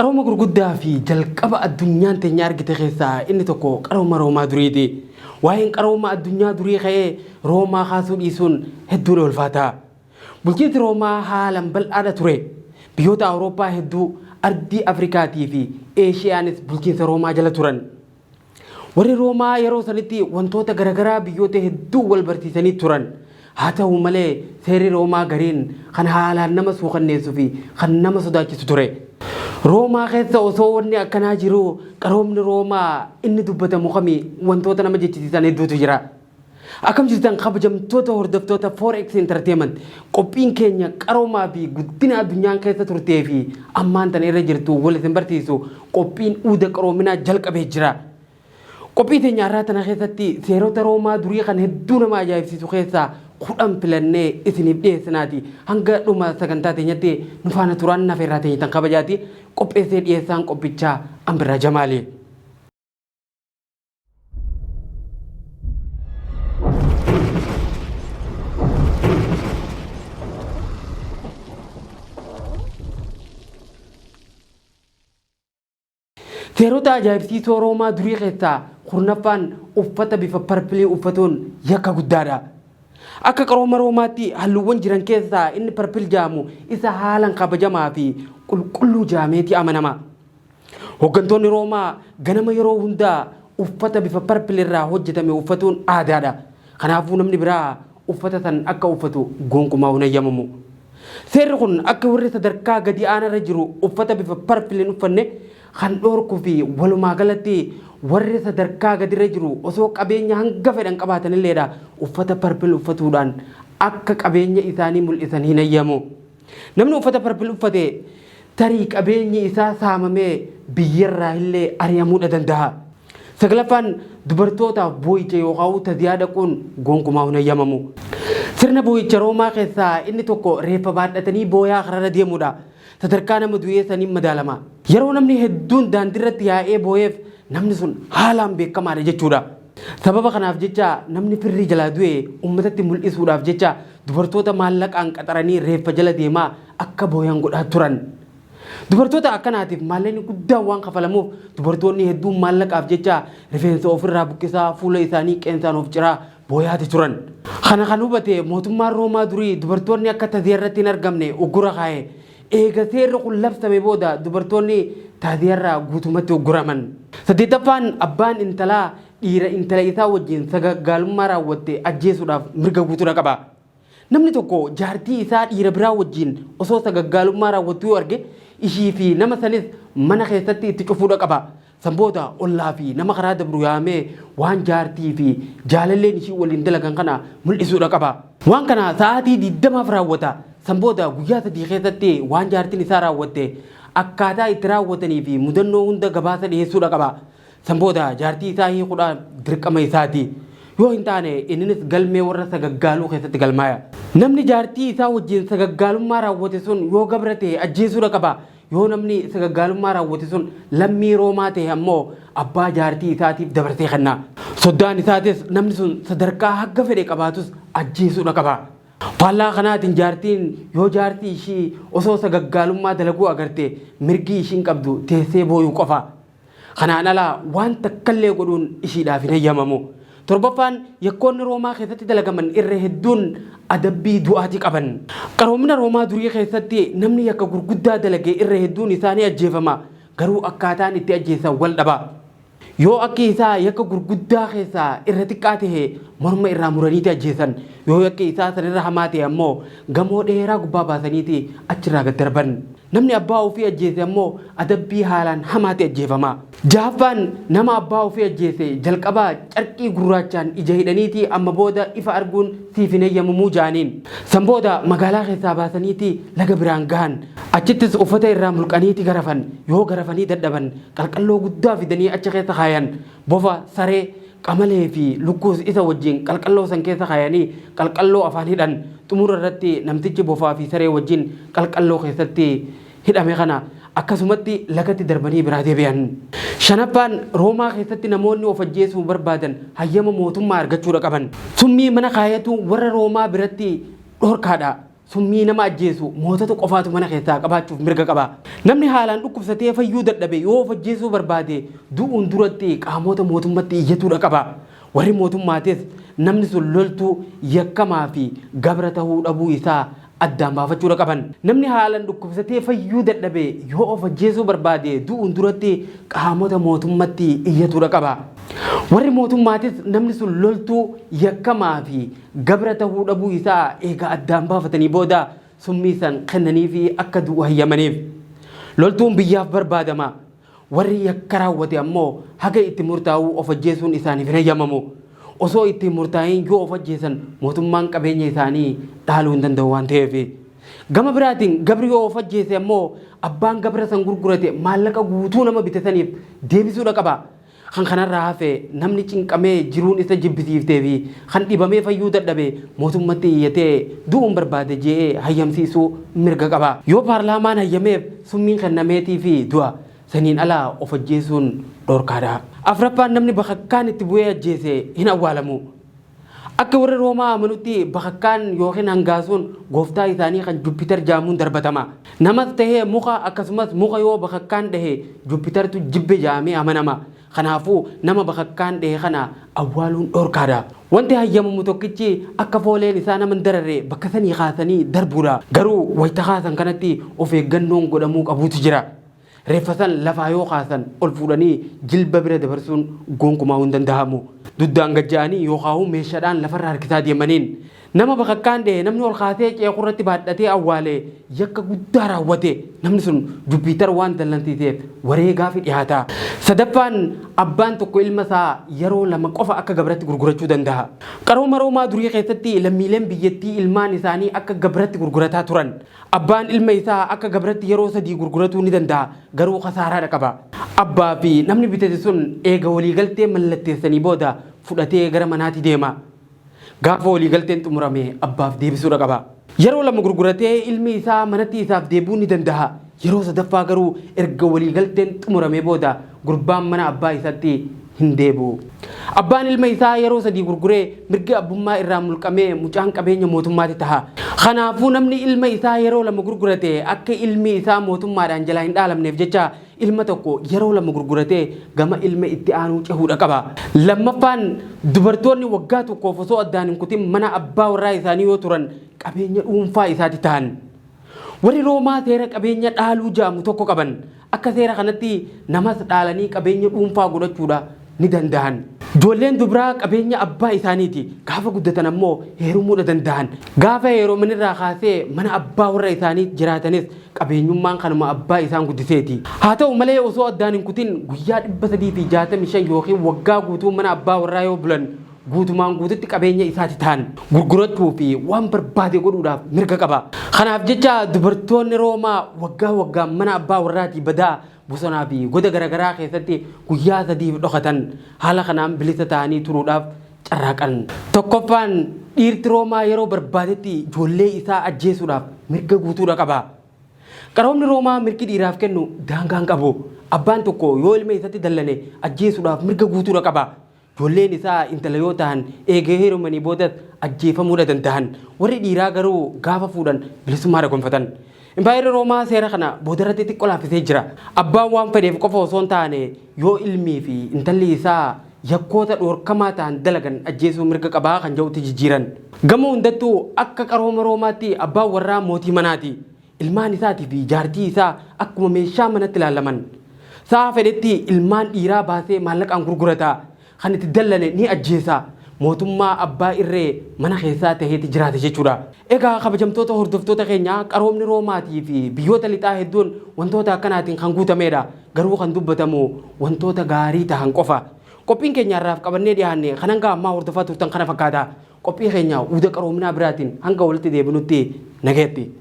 Qarooma gurguddaa fi jalqaba addunyaan teenya argite keessaa inni tokko qarooma Roomaa duriiti. Waa'een qarooma addunyaa durii ka'ee Roomaa kaasuu dhiisuun hedduudha ulfaata. Bulchiinsi Roomaa haalan bal'aadha ture. Biyyoota Awurooppaa hedduu, ardii Afrikaatii fi Eeshiyaanis bulchiinsa Roomaa jala turan. Warri Roomaa yeroo sanitti wantoota garagaraa biyyoota hedduu wal barsiisanii turan. Haa ta'u malee seerri Roomaa gariin kan haalaan nama suukanneessu fi kan nama sodaachisu ture. Roomaa keessa osoo wanni akkanaa jiruu qaroomni Roomaa inni dubbatamu kami wantoota nama jechisiisan hedduutu jira. Akkam jirtan kabajamtoota hordoftoota 4X Entertainment qophiin keenya qaroomaa fi guddina addunyaan keessa turtee fi ammaan tana irra jirtu wal isin barsiisu qophiin uuda qaroominaa jalqabee jira. Qophii teenya har'aa tana keessatti seerota Roomaa durii kan hedduu nama ajaa'ibsiisu keessaa 10 filannee isiniif dhiyeessinaati. Hanga dhuma sagantaa teenyatti nu faana turaan nafeerraa teenya tan kabajaati. Qopheessee dhiyeessaan qophichaa Ambirraa Jamaali. Seerota ajaa'ibsiisoo Roomaa durii keessaa 10ffaan uffata bifa parpilii uffatuun yakka guddaadha. Akka qarooma Roomaatti halluuwwan jiran keessaa inni parpil jedhamu isa haalan kabajamaa fi qulqulluu jedhameeti amanama. Hoggantoonni Roomaa ganama yeroo hunda uffata bifa parpil irraa hojjetame uffatuun aadaadha. Kanaafuu namni biraa uffata san akka uffatu gonkumaa hin hayyamamu. Seerri kun akka warri sadarkaa gadi aanarra jiru uffata bifa parpil hin uffanne kan dhoorku fi walumaa galatti warri sadarkaa gadirra jiru osoo qabeenya hanga fedhan qabaatanilleedha uffata parpil uffatuudhaan akka qabeenya isaanii mul'isan hin hayyamu. Namni uffata parpil uffate tarii qabeenyi isaa saamamee biyyarraa illee ari'amuudha danda'a. Saglaffaan dubartootaaf boo'icha yookaan taziyaa dhaquun gonkumaa hin hayyamamu. Sirna boo'icha Roomaa keessaa inni tokko reeffa baadhatanii booyaa kararra deemuudha. Sadarkaa nama du'ee saniin madaalama. Yeroo namni hedduun daandiirratti yaa'ee boo'eef namni sun haalaan beekamaadha jechuudha. Sababa kanaaf jecha namni firri jalaa du'e uummatatti mul'isuudhaaf jecha dubartoota maallaqaan qaxaranii reeffa jala deemaa akka booyan godhaa turan. Dubartoota akkanaatiif maallaqni guddaan waan kafalamuuf dubartoonni hedduun maallaqaaf jecha rifeensa ofirraa buqqisaa fuula isaanii qeensaan of ciraa booyaati turan. Kana kan hubate mootummaan Roomaa durii dubartoonni akka taziya irratti hin argamne uggura kaa'e. Eega seerri kun labsame booda dubartoonni taaziyarraa guutumatti ugguraman. Saddeettaffaan abbaan intalaa dhiira intala isaa wajjin sagaggaalummaa raawwatte ajjeesuudhaaf mirga guutuudha qaba. Namni tokko jaartii isaa dhiira biraa wajjin osoo sagaggaalummaa raawwattuu yoo arge ishii fi nama sanis mana keessatti itti cufuudha qaba. San booda ollaa fi nama karaa dabru yaamee waan jaartii fi jaalalleen ishii waliin dalagan kana mul'isuudha qaba. Waan kana sa'aatii 20f raawwata. San booda guyyaa 3 keessatti waan jaartiin isaa raawwatte akkaataa itti raawwatanii fi mudannoo hunda gabaasa dhiheessuudha qaba. San booda jaartii isaa hiikuudhaan dirqama isaati. Yoo hin taane inninis galmee warra sagaggaaluu keessatti galmaaya. Namni jaartii isaa wajjin sagaggaalummaa raawwate sun yoo gabra ta'e ajjeesuudha qaba. Yoo namni sagaggaalummaa raawwate sun lammii Roomaa ta'e ammoo abbaa jaartii isaatiif dabarsee kenna. Soddaan isaatis namni sun sadarkaa hagga fedhe qabaatus ajjeesuudha qaba. Faallaa kanaatiin jaartiin yoo jaarsi ishii osoo sagaggaalummaa dalaguu agarte mirgi ishiin qabdu teessee booyuu qofa. Kanaan ala waan takkallee godhuun ishiidhaaf hin hayyamamu. Torbaffaan yakkoonni Roomaa keessatti dalagaman irra hedduun adabbii du'aati qaban. Qaroomina Roomaa durii keessatti namni yakka gurguddaa dalage irra hedduun isaa ni ajjeefama. Garuu akkaataan itti ajjeesan wal dhaba. Yoo akki isaa yakka gurguddaa keessaa irra xiqqaa ta'e morma irraa muraniiti ajjeesan. Yoo yakki isaa sanirra hamaa ta'e ammoo gamoo dheeraa gubbaa baasaniiti achirraa gad darban. Namni abbaa ofii ajjeese ammoo adabbii haalaan hamaati ajjeefama. Jahaffaan nama abbaa ofii ajjeese jalqaba carqii gurraachaan ija hidhaniiti amma booda ifa arguun siif hin heyyamamuu ja'aniin. San booda magaalaa keessaa baasaniiti laga biraan gahan. Achittis uffata irraa mulqaniiti garafan. Yoo garafanii dadhaban qalqalloo guddaa fidanii achi keessa kaayan. Bofa, saree, qamalee fi lukkuus isa wajjin qalqalloo san keessa kaayanii qalqalloo afaan hidhan. Xumura irratti namtichi bofaa fi saree wajjin qalqalloo keessatti hidhame kana akkasumatti lagatti darbanii biraa deebi'an. Shanaffaan Roomaa keessatti namoonni of ajjeesuu barbaadan hayyama mootummaa argachuudha qaban. Summii mana kaayatuun warra Roomaa biratti dhorkaadha. Summii nama ajjeesu mootota qofaatu mana keessaa qabaachuuf mirga qaba. Namni haalaan dhukkubsatee fayyuu dadhabe yoo of ajjeesuu barbaade du'uun duratti qaamota mootummatti iyyatuudha qaba. Warri mootummaatis namni sun loltuu, yakkamaa fi gabra tahuu dhabuu isaa addaan baafachuudha qaban. Namni haalan dhukkubsatee fayyuu dadhabe yoo of ajjeesuu barbaade du'uun duratti qaamota mootummatti iyyatuudha qaba. Warri mootummaatis namni sun loltuu, yakkamaa fi gabra tahuu dhabuu isaa eega addaan baafatanii booda summii san kennaniifii akka du'u hayyamaniif. Loltuun biyyaaf barbaadama. Warri yakka raawwate ammoo haga itti murtaa'uu of ajjeesuun isaaniif hin hayyamamu. Osoo itti hin murtaa'iin yoo of ajjeesan mootummaan qabeenya isaanii dhaaluu hin danda'u waan ta'eef. Gama biraatiin gabri yoo of ajjeese ammoo abbaan gabra san gurgurate maallaqa guutuu nama bite saniif deebisuudha qaba. Kan kanarraa hafe namni cinqamee jiruun isa jibbisiiftee fi kan dhibamee fayyuu dadhabe mootummatti iyyatee du'uun barbaade je'ee hayyamsiisuu mirga qaba. Yoo paarlaamaan hayyameef summiin kennameetiifi du'a. Saniin ala of ajjeesuun dhorkaadha. Afraffaan namni bakakkaan itti bu'ee ajjeese hin awwaalamu. Akka warri Roomaa amanutti bakakkaan yookiin hangaasuun gooftaa isaanii kan Jupiter ja'amuun darbatama. Namas tahee muka akkasumas muka yoo bakakkaan dhahe Jupitertu jibbe ja'amee amanama. Kanaafuu nama bakakkaan dhahe kana awwaaluun dhorkaadha. Wanti hayyamamu tokkichi akka fooleen isaa nama hin dararre bakka sanii kaasanii darbuudha. Garuu wayta kaasan kanatti of eeggannoon godhamuu qabuutu jira. Reeffa san lafaa yoo kaasan ol fuudhanii jilba bira dabarsuun gonkumaa hin dandahamu. Duddaan gad ja'anii yookaahuu meeshadhaan lafarra harkisaa deemaniin. Nama bakakkaan dhahe namni ol kaasee ceekurratti baadhatee awwaale yakka guddaa raawwate. Namni sun Jupiter waan dallansiiseef wareegaafi dhihaata. Sadaffaan abbaan tokko ilma isaa yeroo lama qofa akka gabratti gurgurachuu dandaha. Qarooma Roomaa durii keessatti lammiileen biyyattii ilmaan isaanii akka gabratti gurgurataa turan. Abbaan ilma isaa akka gabratti yeroo 3 gurguratuu ni danda'a, garuu kasaaraadha qaba. Abbaa fi namni bitate sun eega waliigaltee mallatteessanii booda fudhatee gara manaati deema. Gaafa waliigalteen xumurame abbaaf deebisuudha qaba. Yeroo 2 gurguratee ilmi isaa manatti isaaf deebi'uu ni danda'a. Yeroo sadaffaa garuu erga waliigalteen xumuramee booda gurbaan mana abbaa isaatti hin deebi'u. Abbaan ilma isaa yeroo 3 gurguree mirgi abbummaa irraa mulqamee mucaan qabeenya mootummaati taha. Kanaafuu namni ilma isaa yeroo 2 gurgurate akka ilmi isaa mootummaadhaan jalaa hin dhaalamneef jecha ilma tokko yeroo 2 gurguratee gama ilma itti aanuu cehuudha qaba. Lammaffaan dubartoonni waggaa tokkoof osoo addaan hin kutin mana abbaa warraa isaanii yoo turan qabeenya dhuunfaa isaati tahan. Warri Roomaa seera qabeenya dhaaluu ja'amu tokko qaban. Akka seera kanatti namas dhaalanii qabeenya dhuunfaa godhachuudha ni dandahan. Ijoolleen dubraa qabeenya abbaa isaaniiti. Gaafa guddatan ammoo heerumuudha dandahan. Gaafa heerumanirraa kaasee mana abbaa warra isaanii jiraatanis qabeenyummaan kanuma abbaa isaan guddiseeti. Haa ta'u malee osoo addaan hin kutin guyyaa 365 ykn waggaa guutuu mana abbaa warraa yoo bulan guutumaan guututti qabeenya isaati ta'an gurgurachuu fi waan barbaade godhuudhaaf mirga qaba. Kanaaf jecha dubartoonni Roomaa waggaa waggaan mana abbaa warraatii badaa bosonaa fi goda garaagaraa keessatti guyyaa sadiif dhokatan. Haala kanaan bilisa ta'anii turuudhaaf carraaqan. Tokkoffaan dhiirti Roomaa yeroo barbaadetti ijoollee isaa ajjeesuudhaaf mirga guutuudha qaba. Qaroomni Roomaa mirgi dhiiraaf kennu daangaa hin qabu. Abbaan tokko yoo ilma isatti dallane ajjeesuudhaaf mirga guutuudha qaba. Ijoolleen isaa intala yoo tahan eega heerumanii boodas ajjeefamuudha dandahan. Warri dhiiraa garuu gaafa fuudhan bilisummaadha gonfatan. Impaayerri Roomaa seera kana boodarratti xiqqo laaffisee jira. Abbaan waan fedheef qofa osoo hin taane yoo ilmii fi intalli isaa yakkoota dhoorkamaa tahan dalagan ajjeesuu mirga qaba kan ja'utti jijjiiran. Gama hundattuu akka qarooma Roomaatti abbaan warraa mootii manaati. Ilmaan isaatii fi jaartii isaa akkuma meeshaa manatti ilaalaman. Sa'a fedhetti ilmaan dhiiraa baasee maallaqaan gurgurata. Kan itti dallane ni ajjeesa. Mootummaa abbaa irree mana keessaa taheeti jiraata jechuudha. Egaa kabajamtoota hordoftoota keenya qaroomni Roomaatii fi biyyoota lixaa hedduun wantoota akkanaatiin kan guutameedha. Garuu kan dubbatamu wantoota gaarii tahan qofa. Qophiin keenya har'aaf qabannee dhiyaanne kan hanga ammaa hordofaa turtan kana fakkaata. Qophii keenya wuda qaroominaa biraatiin hanga walitti deebinutti nagayatti.